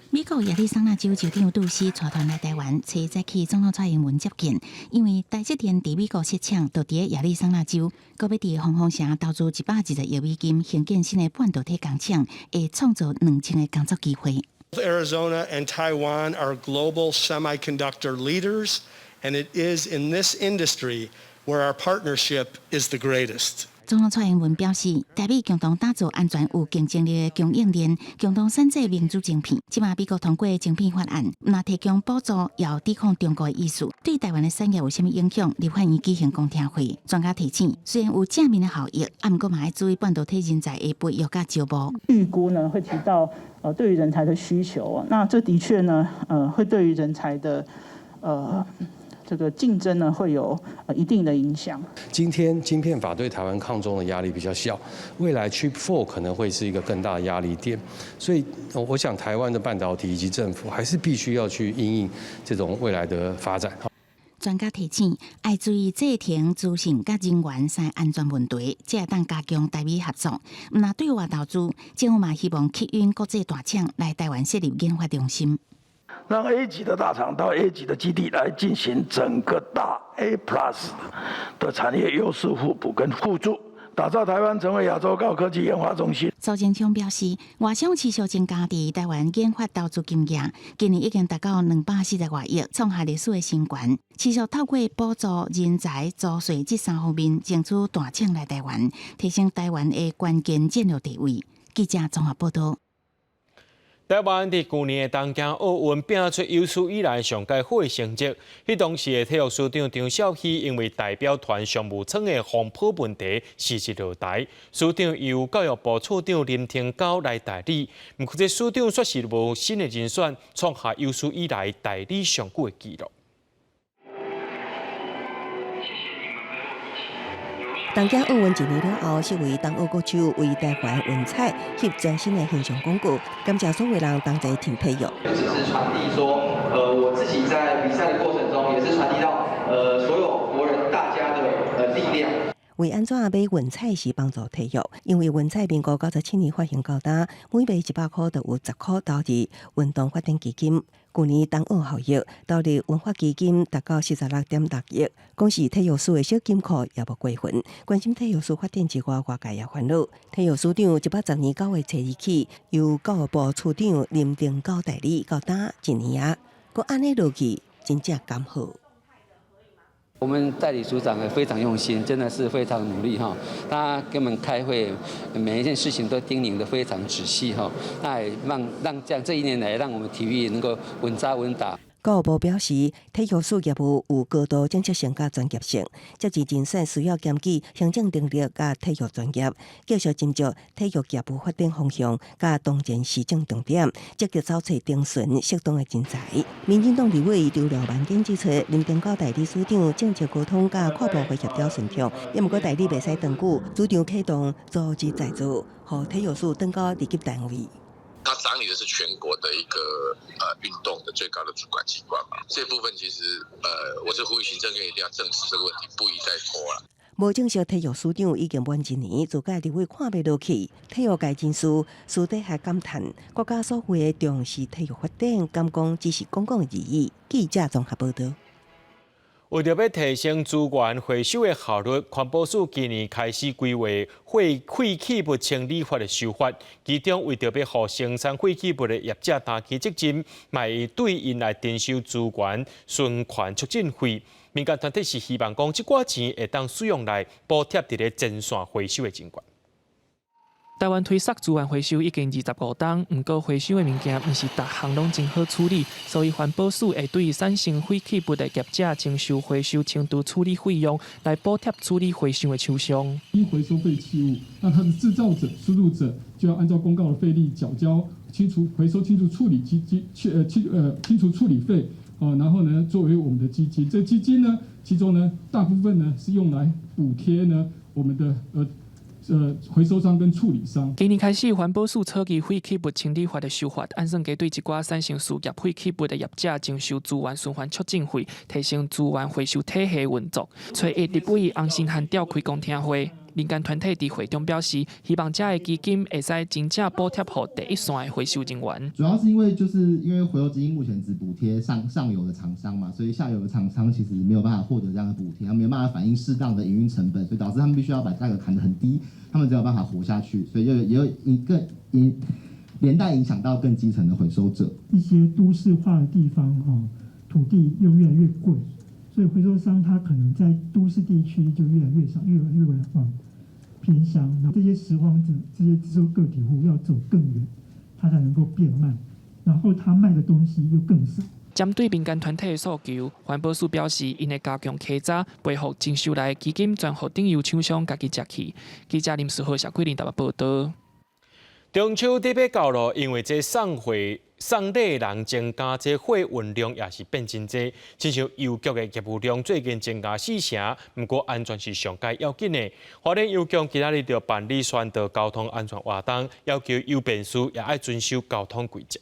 美國亞利桑那州州長杜西帶團來台灣，初一早起總統蔡英文接見。因為台積電佇美國設廠，就佇亞利桑那州，閣欲佇鳳凰城投資120億美金興建新的半導體工廠，會創造2000個工作機會。 Arizona and Taiwan are global semiconductor leaders, and it is in this industry where our partnership is the greatest. 總統蔡英文表示，台美共同打造安全有競爭力的供應鏈，共同生產民主晶片。這馬美國通過晶片法案，毋但提供補助，也抵抗中國的意思，對台灣的產業有啥物影響？立法院舉行公聽會，專家提醒，雖然有正面的效益，啊，毋過嘛愛注意半導體人才的培育佮招募。預估呢會提到，對於人才的需求，那這的確呢，會對於人才的，這個競爭呢會有一定的影響。今天晶片法對台灣抗中的壓力比較小，未來 Chip 4可能會是一個更大的壓力點，所以我想台灣的半導體以及政府還是必須要去因應這種未來的發展。專家提醒，愛注意製程、資訊佮人員三安全問題，才會當加強台美合作。毋但對外投資，政府嘛希望吸引國際大廠來台灣設立研發中心。讓 A 級的大廠到 A 級的基地來進行整個大 A Plus 的產業優勢互補跟互助，打造台灣成為亞洲高科技研發中心。蘇貞昌表示，外商持續增加佇台灣研發投資金額，今年已經達到240外億，創下歷史的新高。持續透過補助、人才、租稅這三方面，爭取大廠來台灣，提升台灣的關鍵戰略地位。記者綜合報道。台灣佇舊年的東京奧運拼出有史以來上蓋好的成績。彼當時的體育署長張肇熙因為代表團商務艙的風波問題辭職落台，署長由教育部次長林廷高來代理。毋過這署長煞是無新的人選，創下有史以來代理上久的紀錄。東京奧運一年了後，四位東奧國手為台灣雲彩翕全新的形象廣告，感謝所有人同齊挺體育。只是傳遞說，我自己在比賽的過程中，也是傳遞到，所有國人大家的力量。為按怎買運彩是幫助體育，因為運彩民國97年發行到今，每賣100箍就有10箍投入運動發展基金。舊年東奧效益投入文化基金達到46.6億，講是體育署的小金庫也無過分。關心體育署發展之外，外界也煩惱。體育署長110年9月初2起，由教育部處長林廷高代理，到今一年啊，閣按呢落去，真正敢好。我們代理署長也非常用心，真的是非常努力哈。他跟我們開會，每一件事情都叮嚀得非常仔細哈。那也讓這樣這一年來，讓我們體育能夠穩紮穩打。教育部表示，體育署業務有高度政策性佮專業性，這次人選需要兼具行政能力佮體育專業，繼續斟酌體育業務發展方向佮當前時政重點，積極找揣定存適當的人才。民進黨立委張廖萬堅指出，林廷高代理署長政策溝通佮跨部會協調順暢，也毋過代理袂使長久，主張啟動組織再造，予體育署轉到二級單位。他掌理的是全國的一個運動的最高的主管機關嘛，這部分其實我是呼籲行政院一定要正視這個問題，不宜再拖了。無正式體育署長已經滿一年，自家立委看袂落去，體育界人士私底下感嘆，國家所謂的重視體育發展，敢講只是講講而已。記者綜合報道。為著欲提升資源回收的效率，環保署今年開始規劃廢棄物清理法的修法，其中為著欲予生產廢棄物的業者擔起責任，嘛會對𪜶來徵收資源循環促進費。民間團體是希望講，這寡錢會當使用來補貼佇咧前線回收的人員。台灣推捒資源回收已經25冬，毋過回收的物件毋是逐項攏真好處理，所以環保署會對產生廢棄物的業者徵收回收清除處理費用，來補貼處理回收的廠商。應回收廢棄物，那它的製造者、輸入者就要按照公告的費率繳交清除回收清除處理基金、清除處理費哦，然後呢作為我們的基金，這基金呢，其中呢大部分呢是用來補貼呢我們的回收商跟處理商。今年開始，環保署草擬廢棄物清理法的修法，按算計對一寡產生事業廢棄物的業者徵收資源循環促進費，提升資源回收體系運作。初一，立委洪申翰召開公聽會，民間團體佇會中表示，希望這个基金會使真正補貼予第一線的回收人員。主要是因為就是因為回收基金目前只補貼上上游的廠商嘛，所以下游的廠商其實沒有辦法獲得這樣的補貼，他沒有辦法反映適當的營運成本，所以導致他們必須要把價格砍得很低，他們才有辦法活下去，所以就也有一個影連帶影響到更基層的回收者。一些都市化的地方，哈，土地又越來越貴。所以回收商他可能在都市地區就越來越少，越來越往偏鄉。那這些拾荒者、這些自收個體戶要走更遠，他才能夠變賣，然後他賣的東西又更少。針對民間團體的訴求，環保署表示，𪜶會加強稽查，賠付徵收來的基金全予頂油廠商家己食去。記者林思豪、謝桂林台北報導。中秋節欲到囉，因為這送貨送禮人增加，這貨運量也是變真濟。親像郵局的業務量最近增加四成，毋過安全是上蓋要緊的。花蓮郵局今仔日就辦理宣導交通安全活動，要求郵便士也愛遵守交通規則。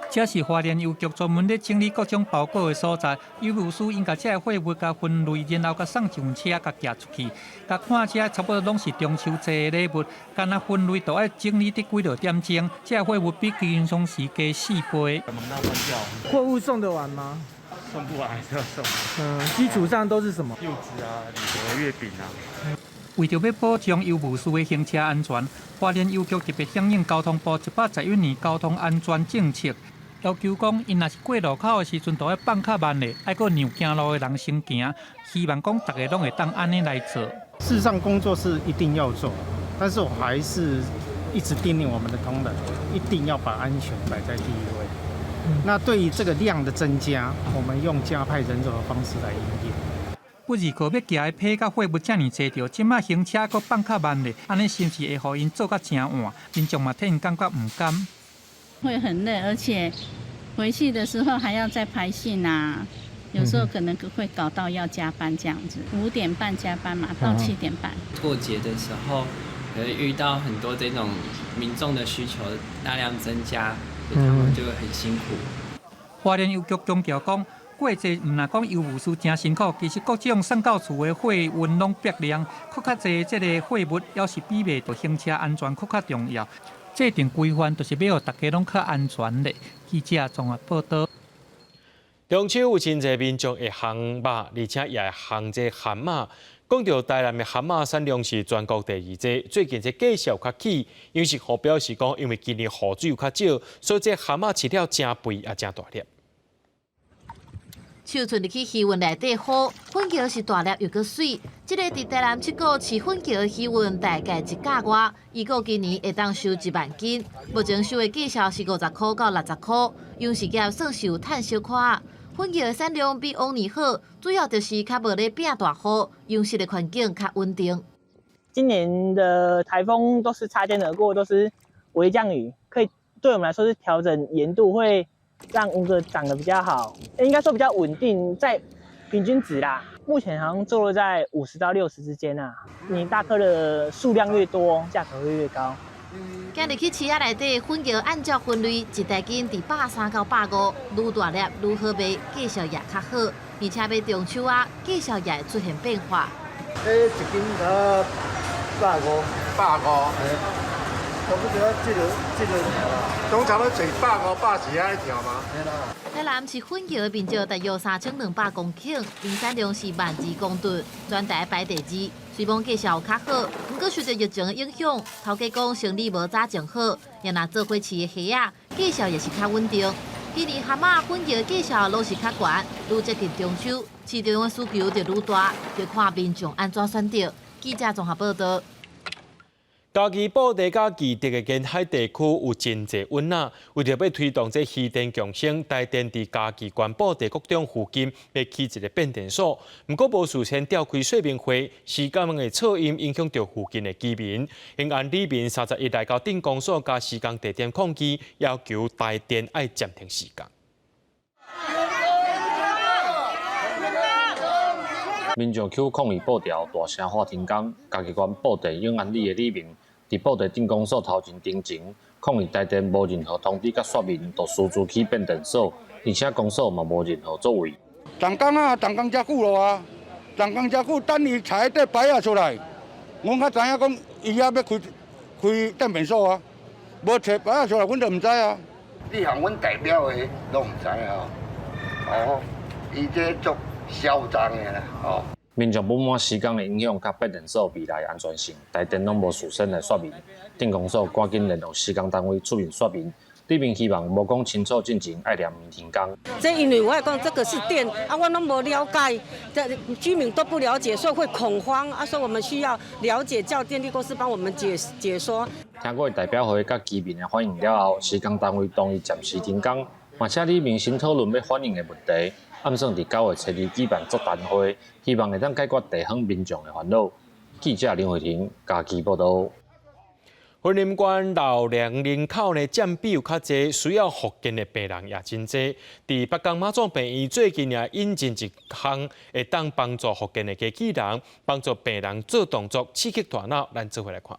這是花蓮郵局專門咧整理各種包裹的所在，郵務師𪜶共這个貨物共分類，然後共送上車，共寄出去。共看這差不多攏是中秋節的禮物，干焦分類都愛整理佇幾落點鐘。這個貨物比平常時加四倍。貨物送得完嗎？送不完還是要送。嗯，基礎上都是什麼？柚子啊，禮盒、月餅啊。為著欲保障郵務師的行車安全，花蓮郵局特別響應交通部111年交通安全政策，要求講，𪜶若是過路口的時陣，都愛放較慢的，愛閣讓行路的人先行。希望講逐家攏會當按呢來做。事實上，工作是一定要做，但是我還是一直叮嚀我們的同仁，一定要把安全擺在第一位。那對於這個量的增加，我們用加派人手的方式來因應。不二個欲寄的批佮貨物遮爾濟著，這馬行車閣放較慢咧，按呢是毋是會予𪜶做甲誠晚？民眾嘛替𪜶感覺毋甘。會很累，而且回去的時候還要再排信啊，有時候可能會搞到要加班這樣子，5點半加班嘛，到7點半。過節的時候，可能遇到很多這種民眾的需求大量增加，所以他們就會很辛苦。花蓮郵局強調講，過節毋但講郵務師誠辛苦，其實各種送到厝的貨運攏變量，閣較濟這个貨物，猶是比袂著行車安全閣較重要。制定規範就是欲予逐家攏較安全咧。記者綜合報導。中秋有真濟民眾會烘肉，而且也會烘這蚶仔。講到台南的蚶仔產量是全國第二濟，最近這價數較起，養殖戶表示講，因為今年雨水較少，所以這蚶仔飼了誠肥也誠大粒。手伸入去魚塭內底好，粉蕎是大粒又閣媠。這个佇台南七股飼粉蕎的魚塭大概一甲外，預估今年會當收1萬斤。目前收的價數是50箍到60箍，養殖業算是有趁小可。粉蕎的產量比往年好，主要就是較無咧變大雨，養殖的環境較穩定。今年的颱風都是擦肩而過，都是微降雨，可以對我們來說是調整鹽度，會讓吳哥長得比較好，應該說比較穩定，在平均值啦。目前好像坐落在50到60之間啊。你大顆的數量越多，價格會越高。行入去市仔內底，粉蕎按照分類，一大斤佇130到150，愈大粒愈好賣，價數也較好。而且欲中秋仔，價數也會出現變化。這一斤才150，百五。差不多這個，通常都坐150、140按呢跳嗎？台南飼粉蕎的面積大約3200公頃，年產量是1.2萬公噸，全台排第二。雖罔價數有較好，毋過受著疫情的影響，頭家講生理無早前好，也若做伙飼的蝦仔，價數也是較穩定。今年蚶仔粉蕎價數攏是較懸，愈接近中秋，市場的需求就愈大，就看民眾按怎選擇。記者綜合報導。嘉義布袋佮義德的沿海地區有真濟塭仔，為著欲推動這漁電共生，台電佇嘉義縣布袋國中附近欲起一个變電所，毋過無事先召開說明會，時間的噪音影響著附近的居民。永安里民31來到鎮公所佮施工地點抗議，要求台電愛暫停施工。民眾去抗議布條，大聲喊停工。嘉義縣布袋永安里的里民佇布袋鎮公所頭前登前，抗議台電無任何通知佮說明，就私自起變電所，而且公所嘛無任何作為。動工啊，動工遮久咯啊，動工遮久，等伊柴底牌仔出來，阮較知影講，伊遐欲開開變電所啊，無揣牌仔出來，阮就毋知啊。你向阮代表的攏毋知哦，哦，伊這足囂張的啦，哦。民眾不滿施工的影響，佮變電所未來安全性，台電攏無事先來說明。鎮公所趕緊聯絡施工單位出面說明。李明希望無講清楚進前愛連綿停工。這因為我講這個是電啊，我攏無了解，這居民都不了解，所以會恐慌啊，所以我們需要了解，叫電力公司幫我們解解說。聽過代表會佮居民的反應了後，施工單位同意暫時停工，嘛請里民先討論欲反映的問題。暗算佇9月初二舉辦座談會，希望會當解決地方民眾的煩惱。記者林慧婷嘉義報導。雲林縣老年人口呢佔比有較濟，需要復健的病人也真濟。佇北港馬祖病院最近也引進一項會當幫助復健的機器人，幫助病人做動作，刺激大腦。咱做伙來看覓。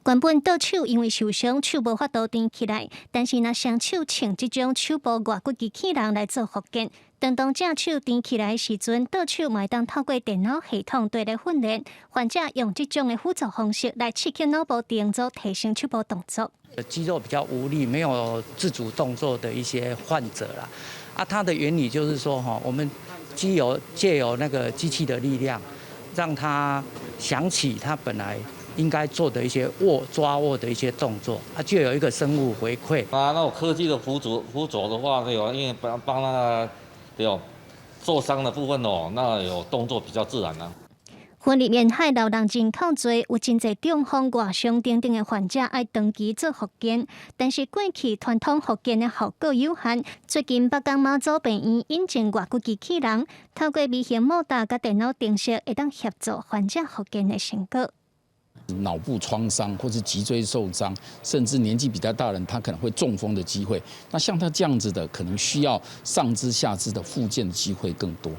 原本倒手因為受傷，手無法度踮起來，但是若雙手穿這種手部外骨機器人來做復健，當正手踮起來時陣，倒手嘛會當透過電腦系統對咧訓練，患者用這種的輔助方式來刺激腦部動作，提升手部動作。肌肉比較無力、沒有自主動作的一些患者啦，啊，它的原理就是說，哈，我們藉由那個機器的力量，讓他想起他本來應該做的一些握抓握的一些動作，它就有一個生物回饋。啊，那種科技的輔助輔佐的話，對哦，因為幫幫那個對哦受傷的部分哦，那有動作比較自然啦。雲林沿海老人人口濟，有真濟中風、外傷等等的患者愛長期做復健，但是過去傳統復健的效果有限。最近北港馬祖病院引進外骨機器人，透過微型莫達佮電腦程式，會當協助患者復健的成果。腦部創傷或是脊椎受傷，甚至年紀比較大人，他可能會中風的機會。那像他這樣子的，可能需要上肢、下肢的復健的機會更多。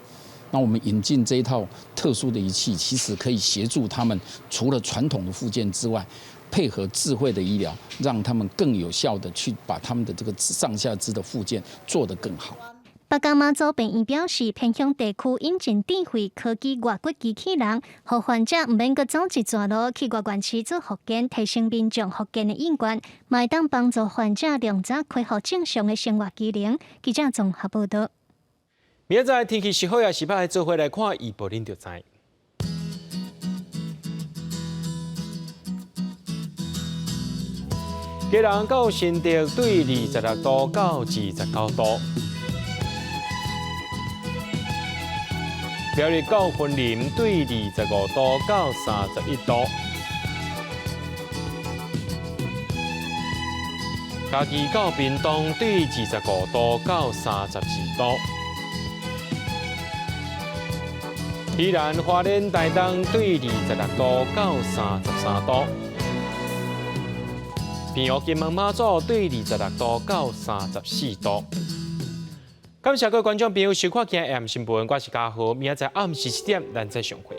那我們引進這一套特殊的儀器，其實可以協助他們，除了傳統的復健之外，配合智慧的醫療，讓他們更有效的去把他們的這個上下肢的復健做得更好。北港馬祖病院表示，偏鄉地區引進智慧科技外骨機器人，予患者毋免閣走一逝路去外縣市做復健，提升民眾復健的意願，嘛會當幫助患者量早恢復正常的生活機能。記者綜合報導。明仔載天氣是好抑是歹，做伙來看預報，恁就知。基隆到新竹對26度到29度。苗栗到雲林對25度到31度，嘉義到屏東對25度到32度，宜蘭花蓮台東對26度到33度，平湖金門馬祖對26度到34度。感謝各位觀眾朋友收看今日 AM 新聞，我是嘉豪，明仔載暗時7點，咱再相會。